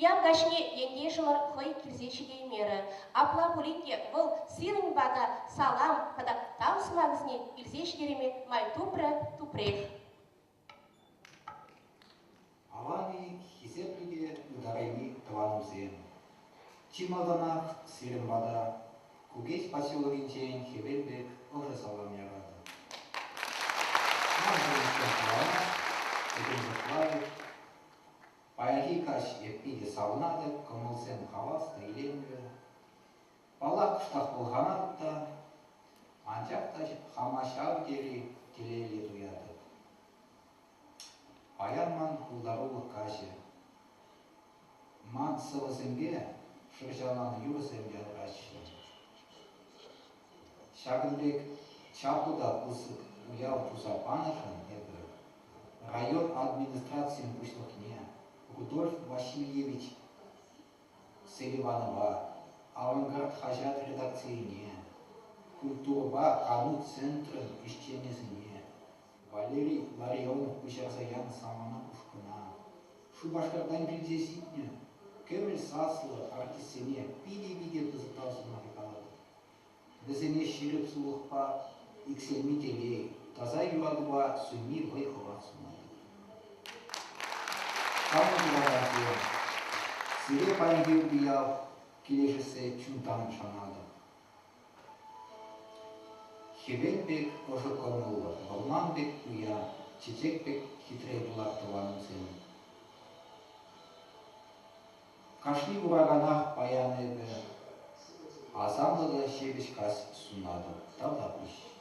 Уяв каҫне ентешӗмӗр хӑй килсе ҫитеймерӗ. Апла пулин те вӑл сирӗн пата салам тата тав сӑмахӗсене илсе ҫитерме май тупрӗ, тупрех. Аван-и, хисеплӗ те ытарайми тӑванӑмсем! Чи малтанах сирӗн пата Кукеҫ поселокӗнчен хӗвел пек ӑшӑ салам яратӑп. Ман пурнӑҫра паллах, пӗтӗмпех лайӑх. Паянхи каҫ эп питӗ савӑнатӑп, кӑмӑлсем хавас та илемлӗ. Паллах, кӑштах пӑлханатӑп та, анчах та хама ҫав тери телейлӗ туятӑп. Паян ман пултарулӑх каҫӗ. Ман сӑвӑсемпе шӑрҫаланӑ юрӑсем янӑраҫҫӗ. Ҫакӑн пек чаплӑ та пысӑк уяв туса панӑшӑн эпӗ район администрацийӗн пуҫлӑхне Рудольф Васильевич Селиванова, «Авангард» хаҫат редакцине, культурӑпа кану центрӗн ӗҫченӗсене, Валерий Ларионов пуҫарса янӑ «Самана» ушкӑна, Шупашкартан килсе ҫитнӗ кӗмӗл саслӑ артистсене питӗ-питӗ пысӑк тав сӑмахӗ калатӑп. Вӗсене ҫирӗп сывлӑхпа иксӗлми телей, таса юратупа сӳнми вӑй-хӑват сунатӑп. Хамӑр куракансем, сире паянхи уяв килӗшессе чунтан шанатӑп. Хӗвел пек ӑшӑ кӑмӑллӑ, вӑрман пек пуян, чечек пек хитре пулар тӑванӑмсем. Кашни кураканах паян эпӗ асамлӑ та ҫепӗҫ каҫ сунатӑп. Тавтапуҫ.